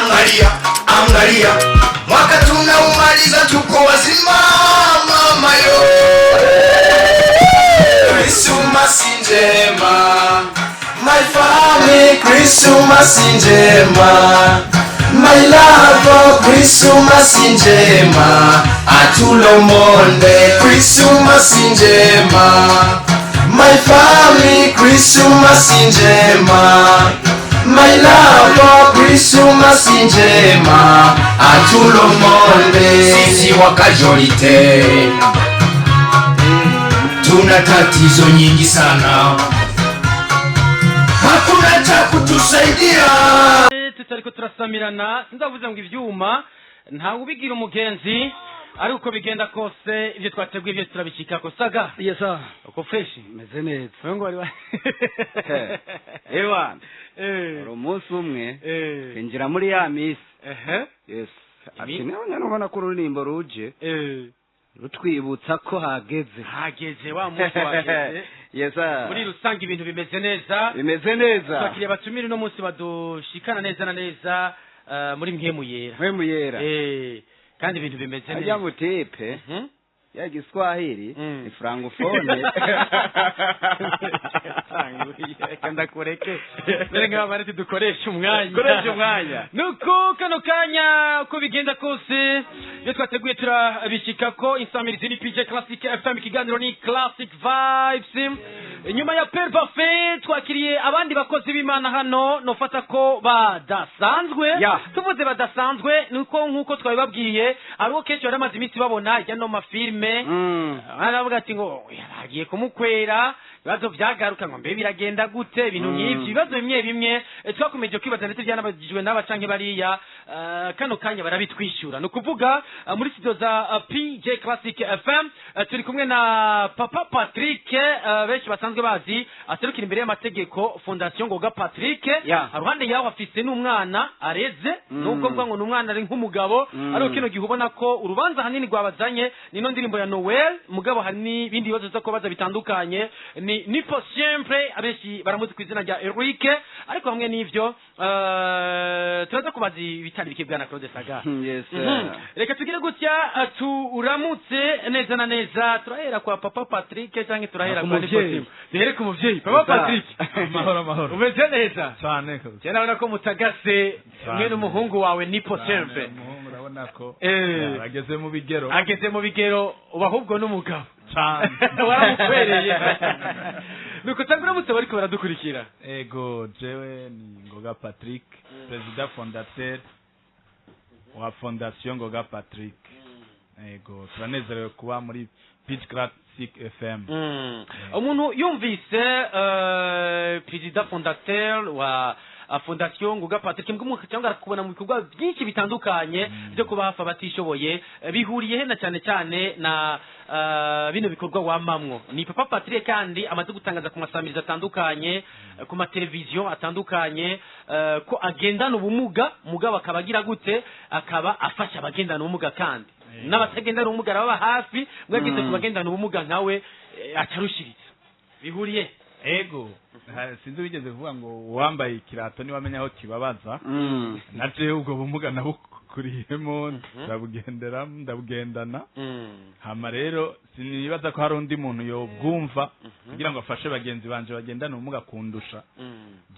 Angalia, angalia, mwaka tunaumaliza tuko wazima, mama yo. Christmas njema, my family, Christmas njema, my love, Christmas njema, à tout le monde, Christmas njema, my family, Christmas njema, my love, Christmas njema, à tout le monde. Sisi wakajolite tuna tatizo nyingi sana, hakuna cha kutusaidia. Tutariko turasamirana, sinzavuze ngo ivyuma ntawe ubigira umugenzi, ariko uko bigenda kose ibyo twateguye byose turabishikako. Saga? Yes sir. Uko fresh? Meze neza. Wewe ngo wari Ewana. Hari umunsi umwe twinjira muri ya misi. Yes. Ati niba ubona ko ururirimbo ruje rutwibutsa ko hageze. Hageze, wa munsi wageze. Yes sir. Muri rusange ibintu bimeze neza? Bimeze neza. Twakiriye abatumire uno munsi badushikana neza na neza muri mpwemu yera. Mpwemu yera. Kandi ibintu bimeze Ajya neza. Mutipe ya Giswahili ni francophone. Reka ndakureke mbere nk'aba bari dukoresha umwanya. Koresha umwanya. Nuko kano kanya, uko bigenda kose iyo twateguye turabishikako. Insamirizi ni PJ Classic FM, ikiganiro ni Classic Vibes. Nyuma ya Père Parfait twakiriye abandi bakozi b'Imana hano nofata ko badasanzwe. Tuvuze badasanzwe nuko nkuko twabibabwiye, ari uko kenshi bari bamaze iminsi babona hirya no mafilme, aravuga ati ngo bagiye kumukwera, ibibazo byagaruka ngo mbe biragenda gute, ibintu nk'ibyo, ibibazo bimwe bimwe twakomeje kwibaza ndetse byanabagijwe n'aba canke bariya. Kano kanya barabitwishyura. Ni ukuvuga muri studio za PJ Classic FM turi kumwe na Papa Patrick, benshi basanzwe bazi aserukira imbere y'amategeko Fondation Ngoga Patrick. Haruhande yaho afise n'umwana areze, nubwo mvuga ngo ni umwana ari nk'umugabo, ariko kino gihe ubona ko urubanza hanini rwabazanye nino ndirimbo ya Noel, mugabo hari n'ibindi bibazo zo kubaza bitandukanye. Ni Nipo Sempre, abenshi baramuzi ku izina rya Eric, ariko hamwe n'ivyo turaza kubaza ibitari bike bwana Claude Saga. Yes. Reka tugire gutya, turamutse neza na neza. Turahera kwa Papa Patrick cyangwa turahera Ku kwa Nipo muvyeyi. Simple? Duhere ku muvyeyi Papa Yes, sir. Patrick. Amahoro, amahoro. Umeze neza? Cyane kabisa. Cyane, urabona ko mutagase. Cyane. Mwene umuhungu wawe Nipo Cyane, Simple. umuhungu urabona ko ageze mu bigero. Ageze mu bigero ubu, ahubwo n'umugabo. Cyane. Waramukwereye. Nuko cyangwa uramutse bariko baradukurikira. Ego, jewe ni Ngoga Patrick, président fondateur wa Fondation Ngoga Patrick. Ego, turanezerewe kuba muri Pitch Classic FM. Umuntu yumvise président fondateur wa Fondation Ngoga Patrick mbwo cyangwa arakubona mu bikorwa byinshi bitandukanye byo kuba hafi abatishoboye, bihuriye he na cyane cyane na bino bikorwa wamamwo? Ni Papa Patrick kandi amaze gutangaza ku masamirizi atandukanye, ku mateleviziyo atandukanye, ko agendana ubumuga, mugabo akaba agira gute, akaba afasha abagendana ubumuga kandi n'abatagendana ubumuga arababa hafi. Mwageze ku bagendana ubumuga nkawe, acarushiriza. Bihuriye? Ego, sinzi wigeze kuvuga ngo uwambaye ikirato niwe amenya aho kibabaza. Na jewe ubwo bumuga nabukuriyemo, ndabugenderamo, ndabugendana. Hama rero sinibaza ko hari undi muntu yobwumva kugira ngo afashe bagenzi banje bagendane ubumuga kundusha.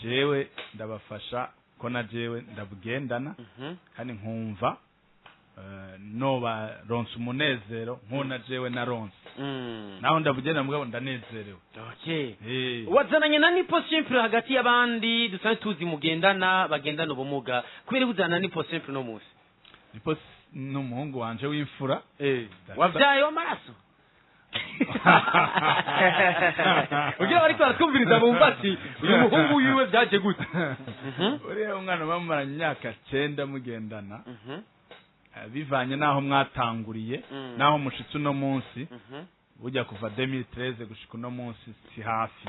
Jewe ndabafasha ko na jewe ndabugendana, kandi nkumva nobaronsa umunezero nk'uwo na jewe naronse. Naho ndabugenda, mugabo ndanezerewe. Wazananye na Nipo Simple hagati y'abandi dusanzwe tuzi mugendana bagendana ubumuga, kubera uzana na Nipo Simple no munsi? Nipo n'umuhungu wanje w'imfura. Wabyaye w'amaraso, ugira bariko baratwumviriza bumva ati uyu muhungu wiwe byaje gute? Uriya umwana bamumaranye imyaka 9 mugendana, bivanye n'aho mwatanguriye n'aho mushitse uno munsi, burya kuva 2013 gushika uno munsi si hafi.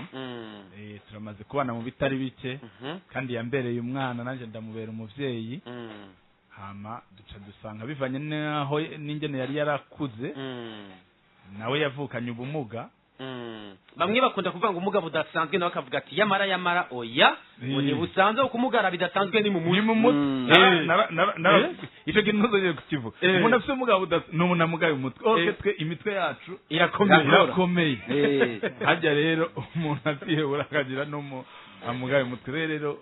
Turamaze kubana mu bitari bike, kandi yambereye umwana nanjye ndamubera umuvyeyi. Hama duca dusanga bivanye n'aho n'ingene yari yarakuze, nawe yavukanye ubumuga. Bamwe bakunda kuvuga ngo ubumuga budasanzwe, nawe akavuga ati yamara yamara oya, ngo ntibusanzwe, kumugara bidasanzwe ni mu mutwe. Ni mu mutwe. Ico kintu ntuzongere kukivuga. Umuntu afite ubumuga budasanzwe ni umuntu amugaye umutwe. Okay, twe imitwe yacu irakomeye. Hajya rero umuntu atihebura akagira n'umu amugaye umutwe rero.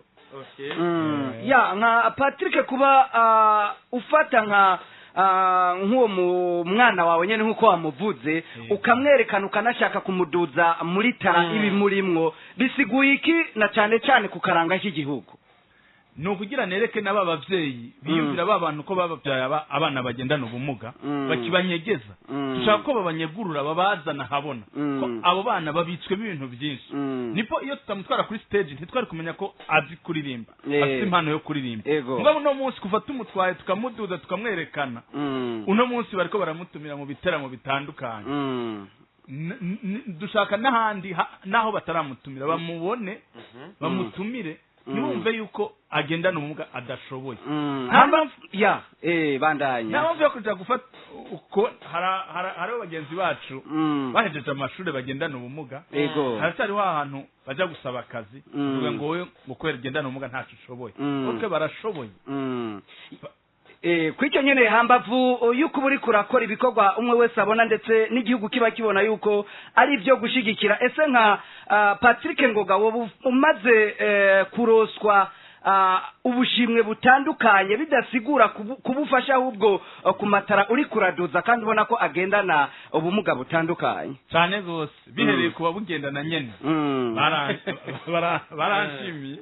Ya nka Patrick, kuba ufata nka nk'uwo mwana wawe nyene nk'uko wamuvuze, ukamwerekana ukanashaka kumuduza muri tara ibi murimwo, bisiguye iki na cyane cyane ku karanga k'igihugu? Ni ukugira nereke n'aba bavyeyi biyumvira ba bantu ko bababyaye abana bagendana ubumuga bakibanyegeza. Dushaka ko babanyegurura, babazana habona ko abo bana babitswemo ibintu byinshi. Nipo iyo tutamutwara kuri stage ntitwari kumenya ko azi kuririmba, afite impano yo kuririmba. Mugabo uno munsi kuva tumutwaye tukamuduza tukamwerekana, uno munsi bariko baramutumira mu biteramo bitandukanye. Dushaka n'ahandi naho bataramutumira bamubone, bamutumire, ntibumve yuko agendana ubumuga adashoboye. Ya bandanya. Nta mpamvu yo kuja gufata uko hariho bagenzi bacu bahejeje amashuri bagendana ubumuga, haracyariho ahantu baja gusaba akazi uvuga ngo wowe ngo kubera ugendana ubumuga ntaco ushoboye. Okay, barashoboye. Kwicyo nyene hambavu yuko uri kurakora ibikorwa umwe wese abona ndetse n'igihugu kiba kibona yuko ari ibyo gushigikira, ese nka Patrick Ngoga wowe umaze kuroswa ubushimwe butandukanye bidasigura kubufasha ahubwo kumatara uri kuraduza kandi ubona ko agendana ubumuga butandukanye? Cyane gose, bihereye kuba bugendana nyene. Baranshimiye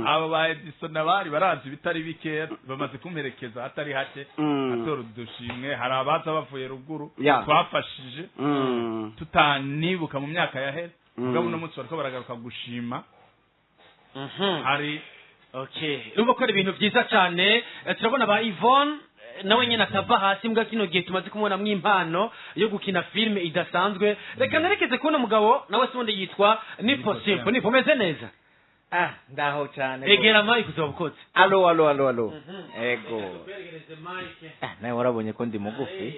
abo ba Edison abari barazi bitari bike, bamaze kumperekeza hatari hake atora udushimwe. Hari abaza bavuye ruguru twafashije tutanibuka mu myaka yahera, mugabo uno munsi bariko baragaruka gushima. Hari okay, urumva ko ari ibintu byiza cyane. Turabona ba Yvonne nawe nyine atava hasi mbwa kino gihe tumaze kumubona mu impano yo gukina filme idasanzwe. Reka nerekeze kubona mugabo nawe se ubundi yitwa Nipo Simple. Nipo, umeze neza? Ndaho cyane. Egera mic uzobukotse. Allo allo allo allo. Ego. Nawe warabonye ko ndi mugufi.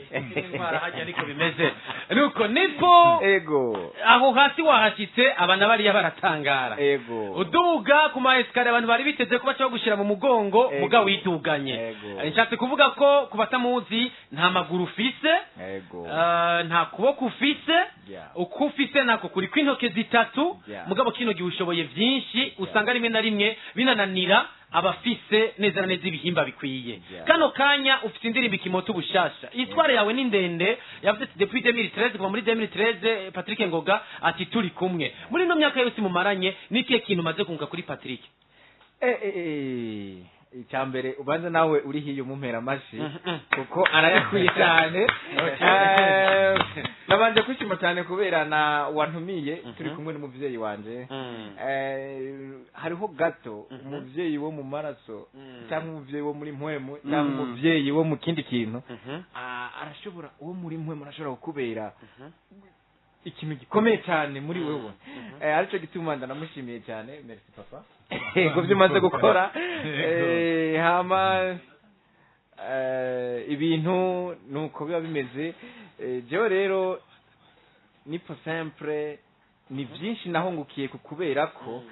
Hajya ariko bimeze. Nuko Nipo. Ego. Aho hasi wahashitse abana bariya baratangara. Ego. Uduga ku ma escalier abantu bari biteze ko baca bagushira mu mugongo muga widuganye. Nshatse kuvuga ko kubatamuzi nta maguru ufise. Ego. Nta kuboko ufise. Uko ufise nako kuri kwintoke zitatu. Mugabo kino gihe ushoboye byinshi, usanga rimwe na rimwe binananira abafise neza na neza ibihimba bikwiye. Kano kanya ufite indirimbo ikimoto ubushasha, itware yawe ni ndende, yavuze ati depuis 2013, kuva muri 2013 Patrick Ngoga ati turi kumwe. Muri no myaka yose mumaranye, nikiye kintu umaze kunguka kuri Patrick? Icyambere ubanza nawe uri hiyo mumpera amashi kuko arayakwiye cyane. Nabanje kwishima cyane kubera na wantumiye turi kumwe n'umuvyeyi wanje. Hariho gato umuvyeyi wo mu maraso cyangwa umuvyeyi wo muri mpwemu cyangwa umuvyeyi wo mu kindi kintu, arashobora uwo muri mpwemu arashobora kukubera ikintu gikomeye cyane muri wewe. Arico gituma ndanamushimiye cyane. Merci papa ngo byimaze gukora. Hama ibintu nuko biba bimeze. Jewe rero Nipo Simple ni byinshi nahungukiye kubera ko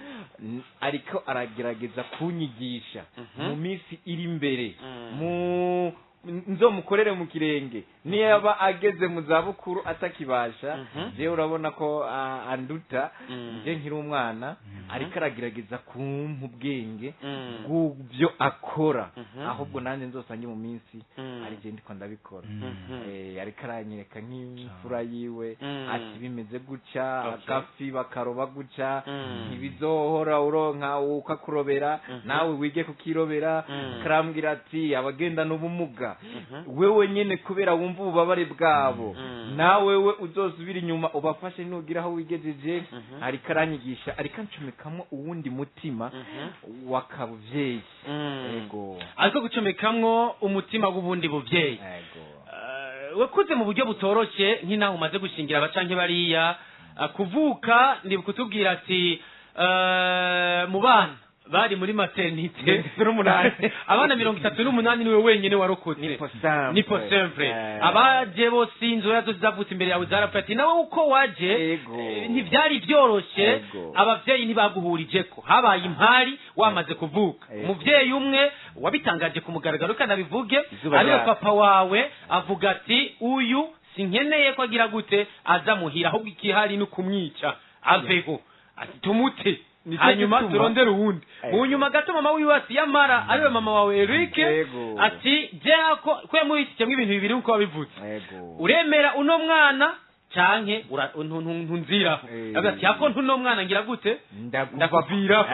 ariko aragerageza kunyigisha mu minsi iri imbere, mu nzomukorere mu kirenge niyaba ageze mu zabukuru atakibasha. Jewe urabona ko anduta nje nkiri umwana, ariko aragerageza kumpa ubwenge bw'ibyo akora, ahubwo nanjye nzosange mu minsi ari je ndiko ndabikora. Ariko aranyereka nk'imfura yiwe ati bimeze gutya, agafi bakaroba gutya, ntibizohora uronka ukakurobera nawe wige kukirobera. Karambwira ati abagendana ubumuga wewe nyene kubera wumva ububabare bwabo, nawe we uzosubira inyuma ubafashe nugira aho wigejeje. Ariko aranyigisha, ariko ancomekamo uwundi mutima wakabuvyeyi. Ego. Ariko gucomekamwo umutima w'ubundi buvyeyi. Ego. Wakuze mu buryo butoroshe nk'inaho umaze gushingira abacanke bariya, kuvuka ndi kutubwira ati mu bana Bari muri maternité 38. Abana 38 niwe wenyine warokotse. Nipo Nipo sempre. Abaje bose inzoya zose zavutse imbere yawe zarapfa. Ati nawe uko waje ntibyari byoroshye. Abavyeyi ntibaguhurijeko, habaye impari wamaze kuvuka. Umuvyeyi umwe wabitangaje ku mugaragaro, kandi abivuge, Izuba ariwe ryaka. papa wawe, avuga ati uyu sinkeneye ko agira gute aza muhira, ahubwo ikihari ni ukumwica aveho, ati tumute Nicyo hanyuma gituma- turondere uwundi. Mu nyuma gato mama wiwe ati yamara ariwe mama wawe Eric, ati jya ko yamuhitikemwo ibintu bibiri nkuko wabivutse, uremera uno mwana canke ntunziraho. Avuga ati hako ntuno mwana ngira gute ndakuviraho,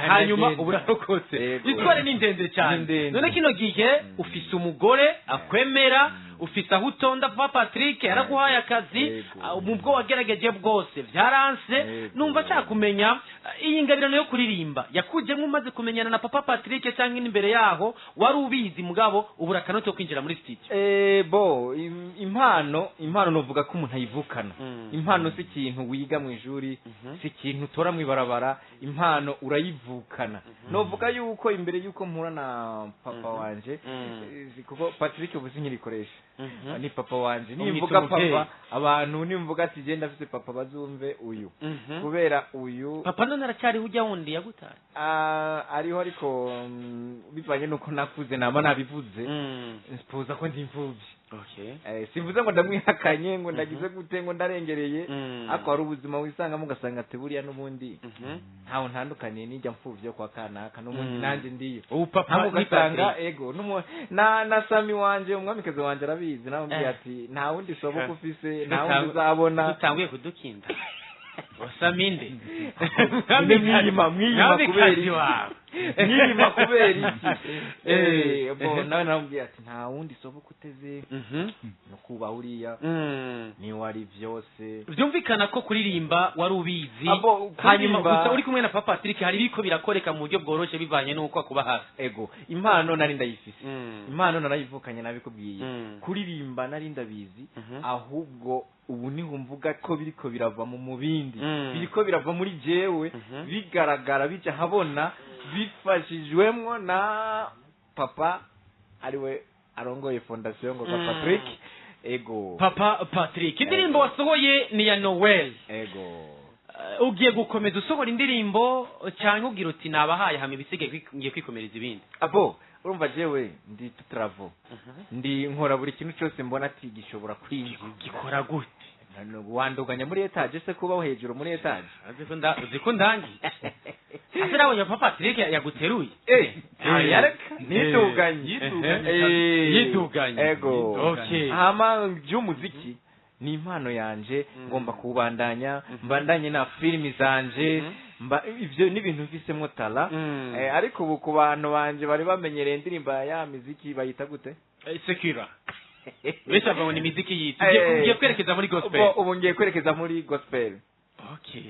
hanyuma ndagenda. Uburarokotse. Itware ni ndende cyane. Ni ndende. None kino gihe ufise umugore akwemera, ufise aho utonda, papa Patrick yaraguhaye akazi. Mu bwo wagerageje bwose byaranse. Numva nshaka kumenya, iyi ngabirano yo kuririmba yakujemo umaze kumenyana na papa Patrick, cyangwa imbere yaho wari ubizi mugabo ubura akanota ko kwinjira muri studio? Bo impano novuga ko umuntu ayivukana. Impano si ikintu wiga mu ishuri, si ikintu utora mu ibarabara, impano urayivukana. Novuga yuko imbere yuko mpura na papa wanje, kuko Patrick ubu sinkirikoresha, ni papa wanje. Umwita Nimvuga umuvyeyi. papa, abantu nimvuga ati genda afite papa bazumve uyu, kubera uyu. Papa none aracyariho ujya wundi yagutaye? Ah, ariho, ariko bivanye nuko nakuze naba nabivuze, mpoza ko ndi imfuvyi. Simvuze ngo ndamwihakanye, ngo ndagize gute, ngo ndarengereye, ariko hari ubuzima wisangamo ugasanga ati buriya n'ubundi ntawe ntandukaniye n'ijya mfuvyi yo kwa kanaka, n'ubundi nanjye ndiyo. Ubu papa Ntabwo ni ugasanga Patrick. Ego, na Sami wanje, umwamikazi wanje arabizi, nawe mbwiye ati nta wundi soboka ufise, nta wundi uzabona. Dutanguye kudukinda wasaminde. None mwiyima kubera iki? Wawe. Mwiyima kubera iki? Bo nawe naramubwiye ati nta wundi soboka uteze no kuba uriya ni wari vyose. Byumvikana ko kuririmba wari ubizi. Abo, hanyuma gusa uri kumwe na papa Patrick hari ibiko birakoreka mu buryo bworoshe bivanye n'uko akuba hafi. Ego, impano nari ndayifise, impano narayivukanye, nabikubwiye. Kuririmba nari ndabizi, ahubwo ubu niho mvuga ko biriko birava mu mubindi, biriko birava muri jewe, bigaragara bija habona bifashijwemwo na papa ariwe arongoye fondation ngo Patrick. Ego. Papa Patrick, indirimbo wasohoye ni ya Noel. Ego. Ugiye gukomeza usohora indirimbo cyangwa ugira uti nabahaye hamwe ibisigaye ngiye kwikomereza ibindi? Abo urumva jewe ndi tutravo, ndi nkora buri kintu cyose mbona ati gishobora kwinjira. Gikora gute? Wanduganya muri étage se, kubaho hejuru muri étage. Uzi ko ndangiye ase nabonye papa Patrick yaguteruye. Yareka niduganye. Yiduganye. Yiduganye. Ego. Hama by'umuziki ni impano yanje, ngomba kuwubandanya, mbandanye na filimi zanje, mba ivyo ni ibintu mfisemwo tala. Ariko ubu ku bantu banje bari bamenyereye indirimbo ya miziki bayita gute? Sekura benshi bavuga ngo ni imiziki yitwa ugiye kwerekeza muri gospel. Ubu ngiye kwerekeza muri gospel.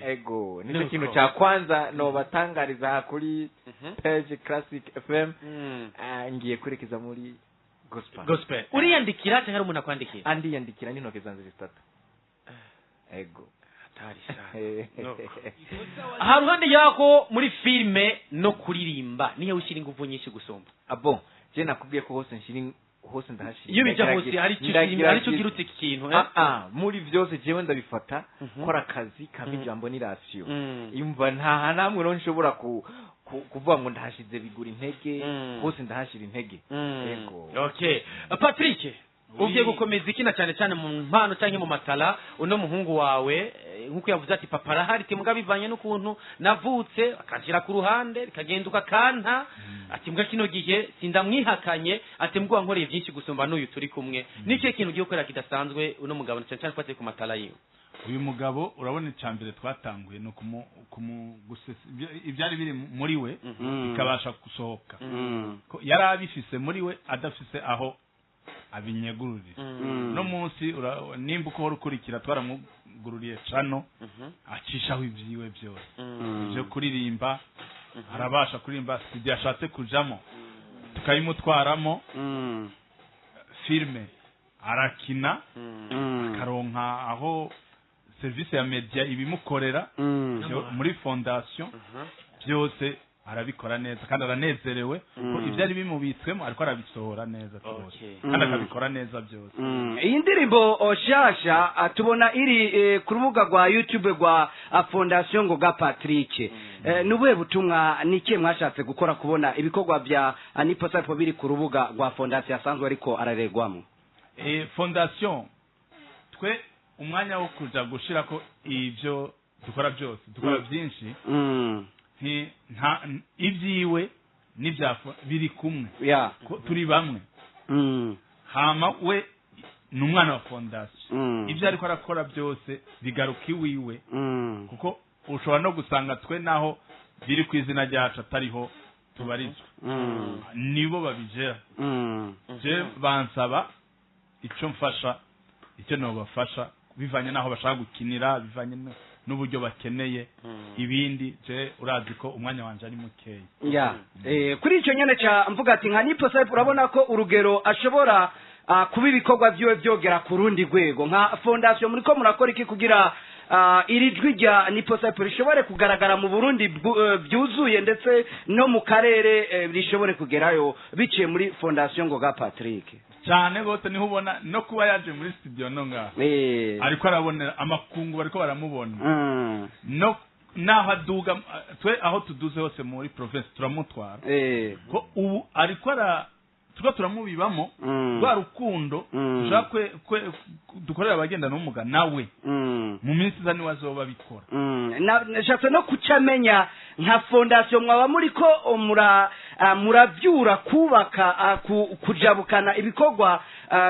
Ego, nicyo Nuko. kintu cya kwanza nobatangariza aha kuri page Classic FM. Ah, ngiye kwerekeza muri gospel. Gospel uriyandikira cyangwa hari umuntu akwandikira? Andiyandikira n'intoke zanjye zitatu, ego. Hatari sana. Aha ruhande yako muri filime no kuririmba niyo ushyira ingufu nyinshi gusumba? Abo je nakubwiye ko hose nshira hose ndahashira. Iyo bija hose hari icyo ushima, hari icyo ugira uti iki kintu? Ah, ah, muri byose jewe ndabifata kora akazi kama ijambo ni rasiyo. Imva nta namwe rero nshobora kuvuga ngo ndahashize bigura intege. Hose ndahashira intege. Ego. Okay, Patrick, ugiye gukomeza ikina cyane cyane mu mpano cyangwa mu matara uno muhungu wawe, nk'uko yavuze ati papa arahari timbwa bivanye n'ukuntu navutse akanshyira ku ruhande bikagenda ukakanta, ati mbwa kino gihe sindamwihakanye, ati mbwa wankoreye byinshi gusumba n'uyu turi kumwe. Ni ikihe kintu ugiye gukora kidasanzwe uno mugabo, cyane cyane twatse ku matara yiwe? Uyu mugabo urabona icya mbere twatanguye ni gusesa ibyari biri muri we bikabasha gusohoka. Ko yari abifise muri we adafise aho abinyegururira. No munsi nimba uko uhora ukurikira, twaramugururiye cano acishaho ibyiwe byose ibyo kuririmba, arabasha kuririmba studio ashatse kujamo tukayimutwaramo, filime arakina, akaronka aho serivisi ya media ibimukorera muri fondation byose. Arabikora neza kandi aranezerewe ko ibyo ari bimubitswemo ariko arabisohora neza rwose, kandi akabikora neza byose. Iyi ndirimbo shasha tubona iri ku rubuga rwa YouTube rwa Fondation Ngoga Patrick. Ni ubuhe butumwa, ni ikihe mwashatse gukora kubona ibikorwa bya Nipo Simple biri ku rubuga rwa fondation asanzwe ariko araregwamo? Fondation, twe umwanya wo kuja gushirako ibyo dukora byose, dukora byinshi, nta ibyiwe n'ibya biri kumwe, turi bamwe. Hama we ni umwana wa fondation, ibyo ariko arakora byose bigaruka iwiwe, kuko ushobora no gusanga twe naho biri ku izina ryacu atariho tubarizwa, nibo babigera. Je bansaba icyo mfasha, icyo nobafasha bivanye naho bashaka gukinira, bivanye n'uburyo bakeneye ibindi. Je urazi ko umwanya wanje ari mukeya. Kuri icyo nyene ca mvuga ati nka Nipo Simple urabona ko urugero ashobora kuba ibikorwa vyiwe vyogera ku rundi rwego. Nka fondation muriko murakora iki kugira iri jwi rya Nipo Simple rishobore kugaragara mu Burundi byuzuye, ndetse no mu karere rishobore kugerayo biciye muri Fondation Ngoga Patrick? Cyane gose, niho ubona no kuba yaje muri studio no ngaha ariko arabonera amakungu, bariko baramubona no naho aduga. Twe aho tuduze hose muri province turamutwara, ko ubu ariko ara tuba turamubibamo rwa rukundo dushaka dukorera abagenda n'ubumuga, nawe mu minsi iza niwe azoba abikora. Nashatse no kucamenya nka fondation mwaba muriko muravyura kubaka kujabukana ibikorwa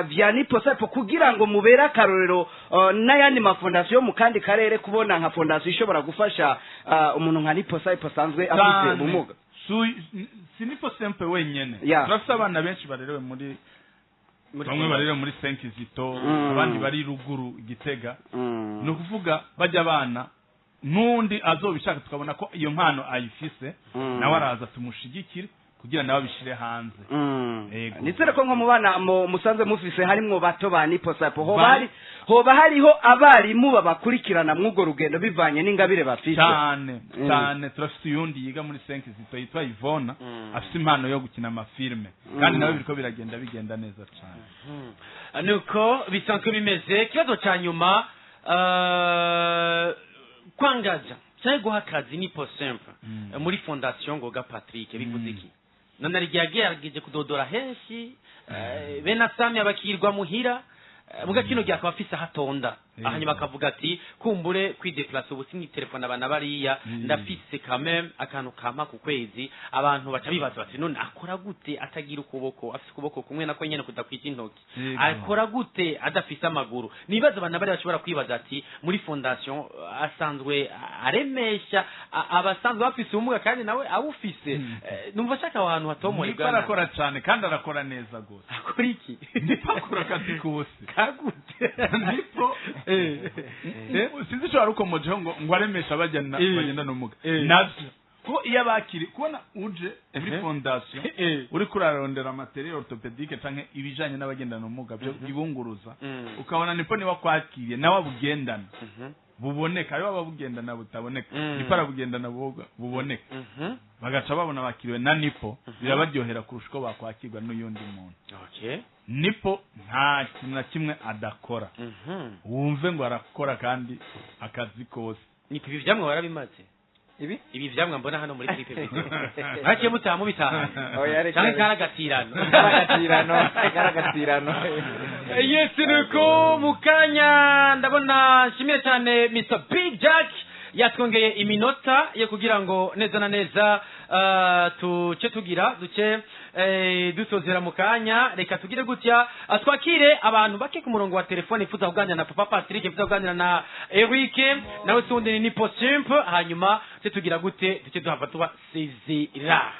vya Nipo Simple kugira ngo mubere akarorero n'ayandi mafondation mu kandi karere, kubona nka fondation ishobora gufasha umuntu nka Nipo Simple asanzwe afite ubumuga. Si Nipo Simple wenyene, turafise abana benshi barerewe muri, bamwe barerewe muri Saint-Kizito, abandi bari ruguru Gitega. Ni ukuvuga bajya abana n'undi azobishaka tukabona ko iyo mpano ayifise, nawe araza tumushigikire kugira nawe abishire hanze. Nizere ko nko mu bana musanze mufise harimwo bato ba Nipo Simple, hoba hariho abarimu babakurikirana mw'urwo rugendo bivanye n'ingabire bafise. Cyane cyane, turafise uyundi yiga muri Saint-Kizito yitwa Yvonne, afise impano yo gukina amafilme, kandi nawe biriko biragenda bigenda neza cyane. Nuko bisanzwe bimeze. Ikibazo ca nyuma, kwangaja cyangwa guha akazi Nipo Simple muri Fondation Ngoga Patrick bivuze iki? None yagerageje kudodora henshi, bene Asami abakirwa muhira muga kino gihe akaba afise ahatonda, hanyuma akavuga ati kumbure kwideplace ubu sinitelefone abana bariya, ndafise quand même akantu kampa ku kwezi. Abantu baca bibaza bati none akora gute atagira ukuboko, afise ukuboko kumwe nako nyene kudakwita intoki, akora gute adafise amaguru? Nibaza abana bari bashobora kwibaza ati muri fondation asanzwe aremesha abasanzwe bafise ubumuga kandi nawe awufise. Numva ashaka aho hantu hatomoye. Niko arakora cyane kandi arakora neza gose. Akora iki? Nipo akora akazi kose. Kagute? Nipo sinzi ico warukomojeho ngo aremesha abagenda n'ubumuga, navyo ko iyo abakiri kubona uje muri fondation uriko urarondera materiel orthopédique canke ibijanye n'abagenda n'ubumuga byo ibunguruza, ukabona Nipo niwe akwakiriye nawe abugendana buboneka, aribo ababugendana butaboneka, Nipo arabugendana buboneka, bagaca babona bakiriwe na Nipo, birabaryohera kurusha uko bakwakirwa n'uyundi muntu. Nipo nta kintu na kimwe adakora, wumve ngo arakora kandi akazi kose. Nipo ibi vyamwa warabimaze? Ibi vyamwa mbona hano muri clip video bakiye mutaha mubitaha canke karagatirano? Karagatirano. Yes, nuko mukanya ndabona nshimiye cyane Mr Big Jack yatwongeye iminota yo kugira ngo neza na neza tuce tugira duce dusozera mu kanya. Reka tugire gutya, twakire abantu bake ku murongo wa telefone ifuza kuganira na Papa Patrick, ifuza kuganira na Eric, nawe sundi ni Nipo Simple, hanyuma tuce tugira gute duce duhava tubasezera.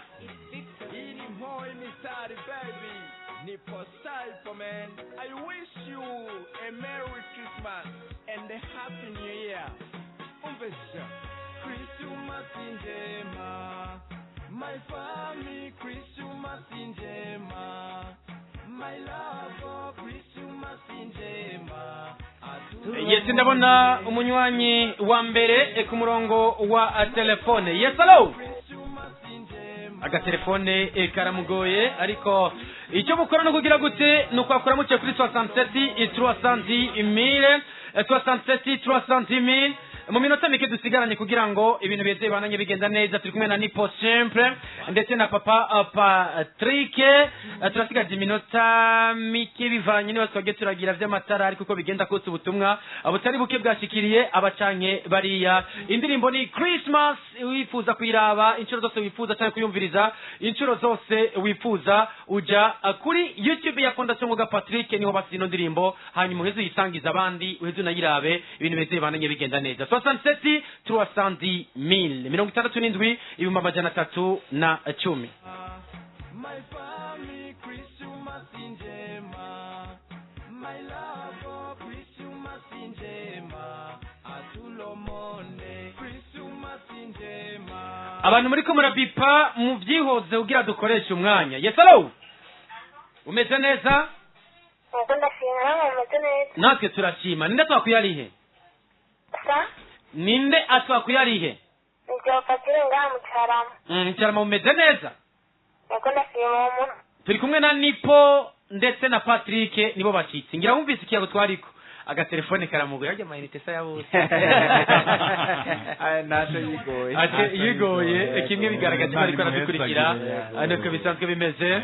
Nipo Simple, man. I wish you a Merry Christmas and a Happy New Year. Christmas njema, my family, Christmas njema, my love, Christmas njema. Yes, ndabona umunywanyi wa mbere ku murongo wa telefone. Yes, hello. Agatelefone karamugoye, ariko icyo mukora no kugira gute ni ukwakura muciye kuri 67 300 mille, 67 300 mille mu minota mike dusigaranye kugira ngo ibintu beze bibananye bigenda neza. Turi kumwe na Nipo Simple ndetse na papa Patrick. Turasigaje iminota mike bivanye niba twagiye turagira vy'amatara, ariko uko bigenda kose ubutumwa butari buke bwashikiriye abacanke bariya. Indirimbo ni Christmas, wifuza kuyiraba inshuro zose wifuza cyangwa kuyumviriza inshuro zose wifuza, uja kuri YouTube ya Fondation Ngoga Patrick, niho basize ino ndirimbo, hanyuma uheze uyisangize abandi, uheze unayirabe, ibintu beze bibananye bigenda neza. 67 310 mille, 67 310. My family, Christmas njema. My love, Christmas njema. Atulomone, Christmas njema. Abantu muriko murabipa muvyihoze kugira dukoreshe umwanya. Yes, hello. Umeze neza? Ubwo ndashima, nawe mumeze neza? Natwe turashima. Ninde twakuyarihe? Sa? Ninde atwakuyarihe? Nijye Patire ngaha mu Cyarama. Cyarama, mumeze neza? Ubwo ndashima uwo muntu. Turi kumwe na Nipo ndetse na Patrick, nibo bashitsi. Ngira wumvise ikiyago twariko. Agatelefone karamugoye, arya amayinite sa yabose. Aya ntacyo yigoye. Ati yigoye, kimwe bigaragaza ko ariko aradukurikira, nuko bisanzwe bimeze.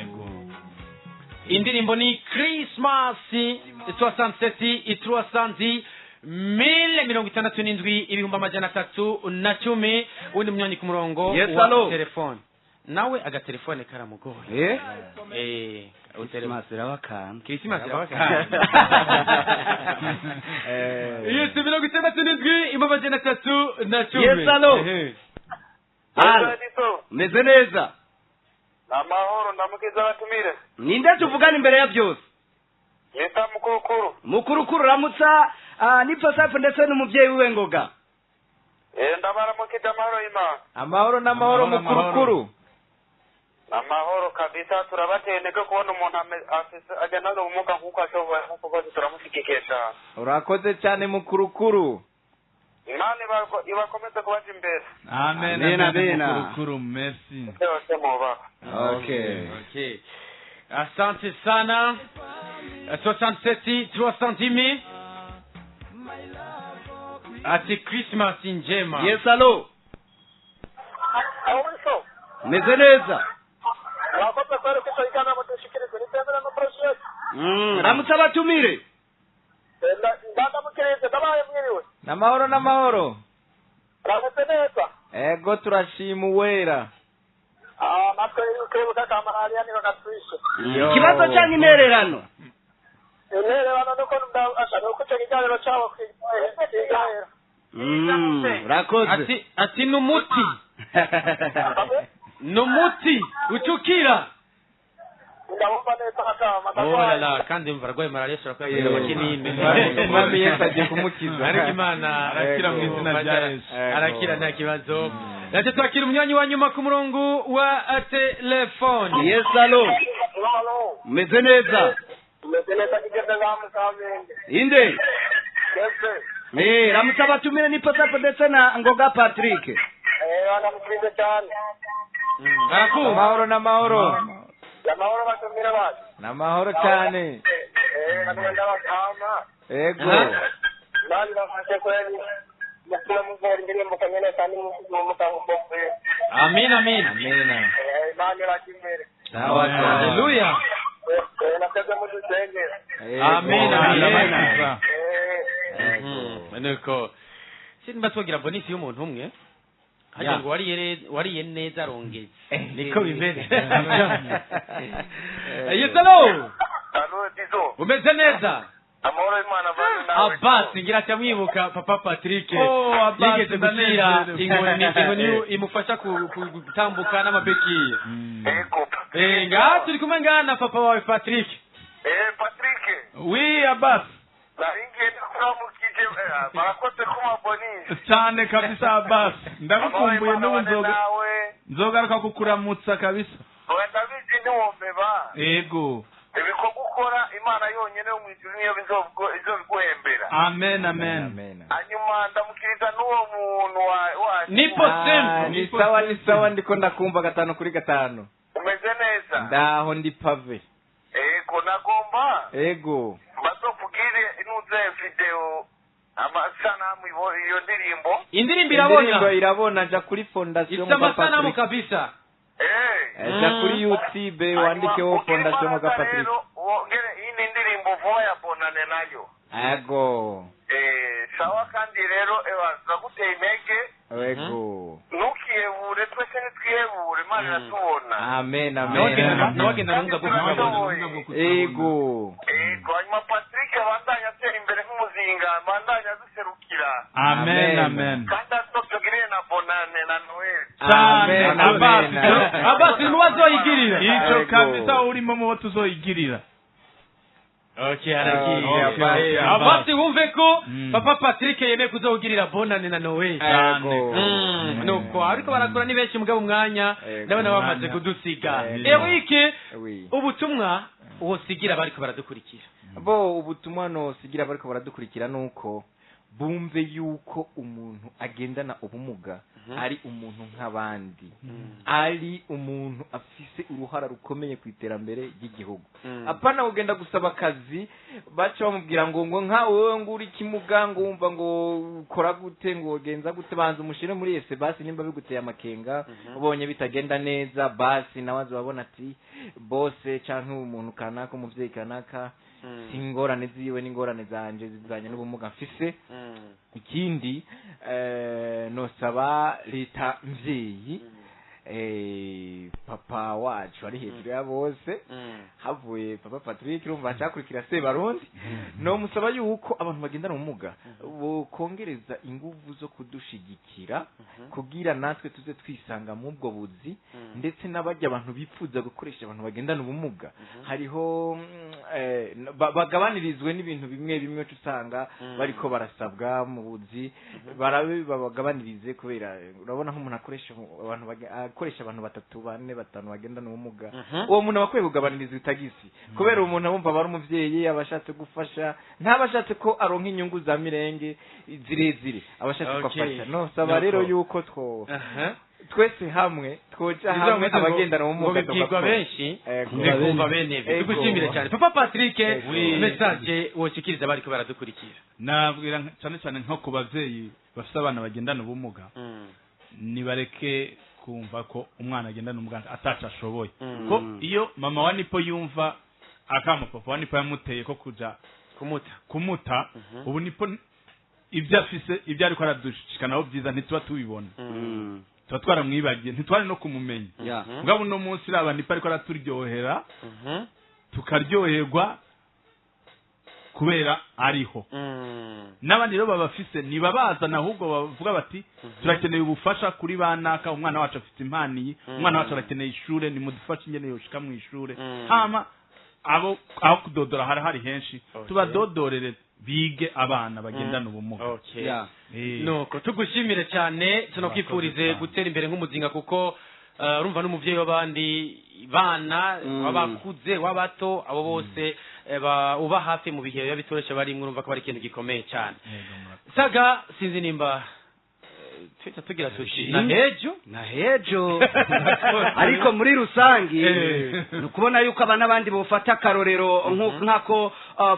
Indirimbo ni Christmas, 67 310 mille, 67 310. Undi munywanyi ku murongo Yes, wa hello. telefone, nawe agatelefone karamugoye. Christmas irabakanda. Christmas irabakanda. Yes, 67 310. Yes, hello. Halo. Meze neza? Amahoro, ndamukiza abatumire. Ninde tuvugana imbere ya byose? Nita Mukurukuru. Mukurukuru, ramutsa Nipo Simple ndetse n'umubyeyi wiwe Ngoga. Ndabaramukije, amahoro y'Imana. Amahoro n'amahoro. Amahoro, Mukurukuru. Amahoro kabisa, turabateye intege kubona umuntu afise agendana ubumuga nk'uko ashoboye, nk'uko bose turamushyigikiye cyane. Urakoze cyane, Mukurukuru. Imana ibakomeze kubaja imbere. Amen. Amen, amen. amen. Mukurukuru, merci. Byose mubaha. Okay. Okay. Asante sana. 67 310 mille. Ati Christmas njema. Yes, hello. Awuso. Meze neza? Urakoze kweri kuko igana mudushikirize nitembera no project. Ramutsa abatumire. Ndamukirize, ndabaye mwiriwe. N'amahoro n'amahoro. Uramutse neza. Ego, turashima Uwera. Ah, natwe kwibuka ka malariya niho gatwishe. Yo. Ikibazo cyangwa intererano? Intererano nuko ashaka uko icyo kiganiro cyabo kigahera. Urakoze. Ati numuti. Numuti ucukira. Ndabumva neza akama. Oh la la, kandi umva arwaye malaria ashobora kuba yagira amakinini. Umwami Yesu agiye kumukiza. Ariko Imana arakira mu izina rya Yesu. Arakira nta kibazo. Reka twakira umunywanyi wa nyuma ku murongo wa telefone. Yes, hello. Halo. Meze neza? Meze neza, kigeze ngaha mu Kamenge. Inde? Kese. Ramutsa abatumire Nipo Simple ndetse na Ngoga Patrick. Banamukirize cyane. Barakumva. Amahoro n'amahoro. Amahoro batumire bacu. N'amahoro cyane. Bamwe ndabakama. Ego. Imana ibafashe kweri. Mukura muvura indirimbo kanyene kandi mumukangumbombe. Amin, amin. Amina. Imana ibaje imbere. Sawa sawa. Haleluya. Nateze mudusengere. Ego. Amen, amen. Amen. Nuko sinba twogira bonisi y'umuntu umwe hajya ngo wariye neza arongeye, niko bimeze. Yes, hello. Alo, Dizo. Umeze neza? Amahoro y'Imana abane nawe. Abbas ngira atamwibuka papa Patrick. Oh, Abbas, yigeze gushyira ndanezerewe. inkoni imufasha gutambuka n'amabekiye. Ego. Ngaha turi kumwe ngaha na papa wawe Patrick. Patrick. Oui, Abbas. Naringiye ndakuramukije, barakoze ku mabonisi. Cyane kabisa, Abbas. Ndagukumbuye n'ubu nzoga. Nawe. Nzogaruka kukuramutsa kabisa. Oya, ndabizi ntiwombeba. Yego. Ibikorwa ukora Imana yonyene yo mw'ijuru niyo izobiguhembera. Amen, amen. Hanyuma ndamukiriza n'uwo muntu wacu. Nipo simple. Ni sawa, ni sawa, ndiko ndakumva 5 kuri 5. Umeze neza? Ndaho ndi pave. Ego, nagomba. Ego. Bazokugire inuze video amasanamu iyo ndirimbo. Indirimbo irabona. Indirimbo irabona, ja kuri Fondation Ngoga Patrick. Amasanamu kabisa. Ja kuri YouTube wandikeho Fondation Ngoga Patrick. Wongere iyi ndirimbo vuba ya bonane nayo. Ego. Sawa, kandi rero ndaguteye intege. Ego. Ntukihebure, twese ntitwihebure, Imana iratubona. Amen, amen. Nawagenda n'ubumuga bwo kutabona. Ego. Ego, hanyuma Patrick abandanya atera imbere nk'umuzinga, abandanya aduserukira. Amen, amen. Kandi azotugirire na bonane na Noel. Amen, amen. Abbas mubazoyigirira. Ico kabisa urimo mu bo tuzoyigirira. Okay, aragiye. Abbas wumve ko Papa Patrick yemeye kuzogirira bonane na Noel. Nuko ariko barakora ni benshi mugabo umwanya ndabona bamaze kudusiga. Eric, ubutumwa wosigira bariko baradukurikira. Bo ubutumwa no sigira bariko baradukurikira nuko bumve yuko umuntu agendana ubumuga ari umuntu nk'abandi, ari umuntu afise uruhara rukomeye ku iterambere ry'igihugu. Apana ugenda gusaba akazi baca bamubwira ngo ngo nka wowe ngo uri kimuga ngo wumva ngo ukora gute ngo ugenza gute, banza umushire muri ese basi nimba biguteye amakenga ubonye bitagenda neza basi nawe azabona ati bose canke umuntu kanaka umuvyeyi kanaka ingorane ziwe n'ingorane zanje zizanye n'ubumuga mfise. Ikindi nosaba leta mvyeyi papa wacu ari hejuru ya bose, havuye Papa Patrick urumva acakurikira Sebarundi, no musaba yuko abantu bagendana ubumuga bokongereza inguvu zo kudushigikira kugira natwe tuze twisanga mu ubwo buzi, ndetse n'abajya abantu bipfuza gukoresha abantu bagendana ubumuga hariho bagabanirizwe n'ibintu bimwe bimwe usanga bariko barasabwa mu buzi, barabe babagabanirize kubera urabona nk'umuntu akoresha abantu akoresha abantu 3 4 5 bagendana ubumuga, uwo muntu abakwiye kugabaniriza itagisi kubera umuntu abumva bari umuvyeyi abashatse gufasha ntabashatse ko aronka inyungu za mirenge zirezire abashatse ko afasha. No saba rero yuko two twese hamwe twoja hamwe abagendana ubumuga tugakora benshi ndikumva bene tugushimire cyane Papa Patrick. Message woshikiriza bariko baradukurikira nabwira cyane cyane nko ku bavyeyi bafite abana bagendana ubumuga, nibareke kumva ko umwana agendana ubumuga ataca ashoboye, ko iyo mama wa Nipo yumva akamo papa wa Nipo yamuteye ko kuja kumuta ubu Nipo ibyo afise ibyo ariko aradushikanaho byiza ntituba tubibona, tuba twaramwibagiye ntitwari no kumumenya. Mugabo uno munsi raba Nipo ariko araturyohera tukaryoherwa kubera ariho. N'abandi rero babafise nibabazana ahubwo bavuga bati turakeneye ubufasha kuri banaka, umwana wacu afite impano iyi, umwana wacu arakeneye ishure, nimudufashe ingene yoshika mu ishure. Hama abo aho kudodora hari henshi, tubadodorere bige abana bagendana ubumuga. Nuko tugushimire cyane, tunakwifurize gutera imbere nk'umuzinga kuko urumva n'umuvyeyi w'abandi bana wabakuze wabato abo bose uba hafi mu bihe biba bitoresha bari urumva ko bari ikintu gikomeye cyane. Saga sinzi nimba twita tugira tuti na hejo ariko muri rusangi nukubona yuko abana bandi bofata karorero nkako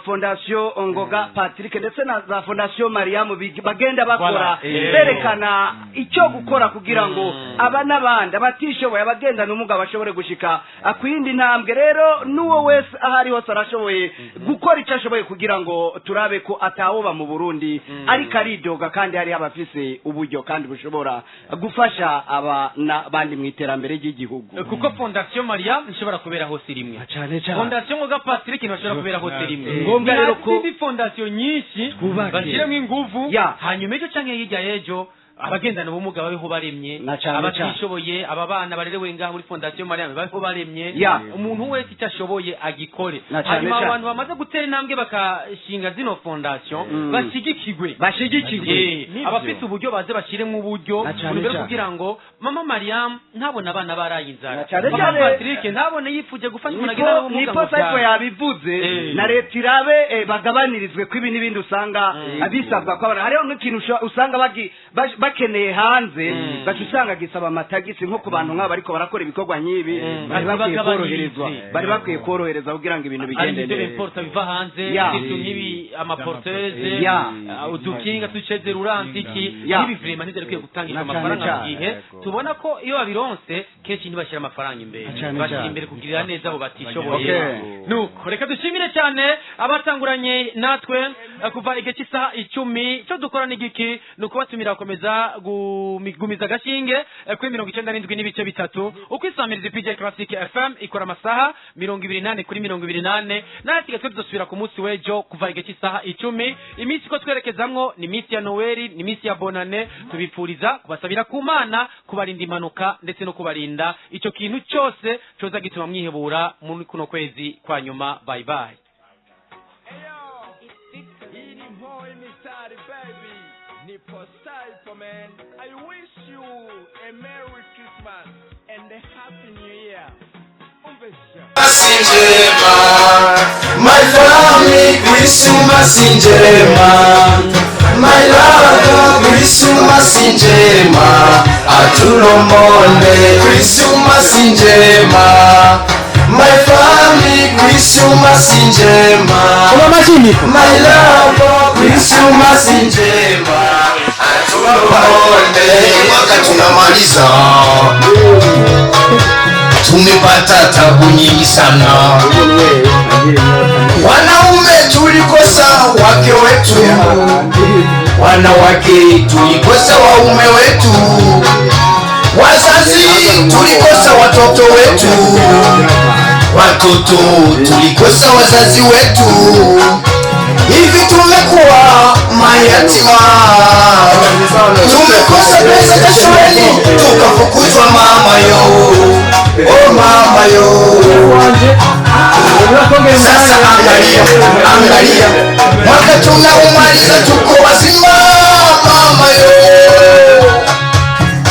Fondation Ngoga Patrick ndetse na za Fondation Mariam bagenda bakora berekana icyo gukora kugira ngo abana bandi abatishoboye abagenda n'umuga bashobore gushika akwindi ntambwe. Rero nuwo wese ahari hose arashoboye gukora icyo ashoboye kugira ngo turabe ko atawoba mu Burundi ariko aridoga kandi hari abafise uburyo kandi bushobora gufasha abana bandi mu iterambere ry'igihugu, kuko Fondation Mariam ishobora kubera hose rimwe, Fondation Ngoga Patrick ntashobora kubera hose rimwe. Ngombwa rero ko fondation nyinshi bashyiremo ingufu, hanyuma ejo canke hirya y'ejo Abagendana ubumuga babeho baremye, Na cane. abatishoboye, aba bana barerewe ngaha muri Fondation Mariam babeho baremye. Umuntu wese icyo ashoboye agikore. Na cane Hanyuma cane. abantu bamaze gutera intambwe bakashinga zino fondation bashigikigwe. Bashigikigwe. Abafite uburyo baze bashiremo uburyo Na cane mu cane. kugira ngo mama Mariam ntabone abana baraye inzara, Na cane mama cane. Patrick ntabone yifuje gufasha umuntu agendana Nipo ubumuga nipo ngo Saipo vyara. yabivuze. Na leta irabe, bagabanirizwe ko ibi n'ibindi usanga bisabwa ko abana hariho nk'ikintu usanga bakeneye hanze, baca usanga gisaba amatagisi nko ku bantu nk'aba ariko barakora ibikorwa nk'ibi, bari bakwiye Bagabanirizwe. koroherezwa, bari bakwiye korohereza kugira ngo ibintu Ari bigende ibyo neza. bimporta biva hanze, ibintu nk'ibi, amaporteze, udukinga tuceze rurantiki, n'ibi vraiment ntibyari bikwiye gutangishwa Na cane amafaranga mu cane. gihe tubona ko iyo babironse kenshi ntibashyira amafaranga imbere, Na cane bashyira cane. imbere kugirira neza abo batishoboye. Nuko reka dushimire cyane abatanguranye natwe kuva igihe cy'isaha 10. Icyo dukora ni giki? Ni ukubatumira gukomeza gumiza agashinge kuri 97.3, uko isamirizi PJ Classic FM ikora amasaha 24/24. Natwe twe tuzosubira ku munsi w'ejo kuva igihe cy'isaha 10. Iminsi ko twerekezamwo ni iminsi ya Noweli, ni iminsi ya Bonane. Tubifuriza kubasabira ku Mana kubarinda impanuka ndetse no kubarinda icyo kintu cyose coza gituma mwihebura muri kuno kwezi kwa nyuma. Bye bye. Eyo, hii ni Boy Mistari baby, nipo Cypher man. I wish you a Merry Christmas and a Happy New Year. Umvesha. Njema, my family, Christmas njema, my love, Christmas njema, atulomonde, Christmas njema, my family, Christmas njema, my love, Christmas njema, atulomonde. Mwaka tunamaliza, tumepata tabu nyingi sana. Wanaume tulikosa wake wetu, wanawake tulikosa waume wetu, wazazi tulikosa watoto wetu, watoto tulikosa wazazi wetu. Hivi tumekuwa mayatima, tumekosa pesa za shuleni, tukafukuzwa mama yo, oh mama yo. Sasa angalia, angalia, mwaka tunaumaliza tuko wazima mama yo.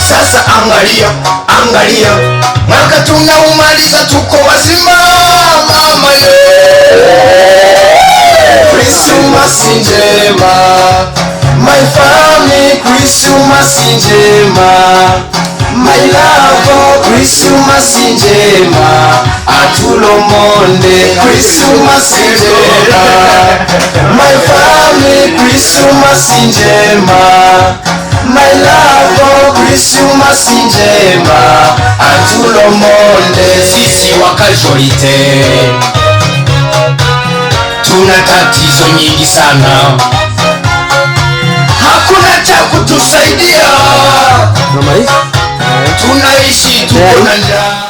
Sasa angalia, angalia, mwaka tunaumaliza tuko wazima mama yo. Christmas njema, my family, Christmas njema, my love, Christmas njema, atulomonde, Christmas njema, my family, Christmas njema, my love, Christmas njema, atulomonde. Sisi wakajolite tuna tatizo nyingi sana, hakuna cha kutusaidia, tunaishi tuko na njaa.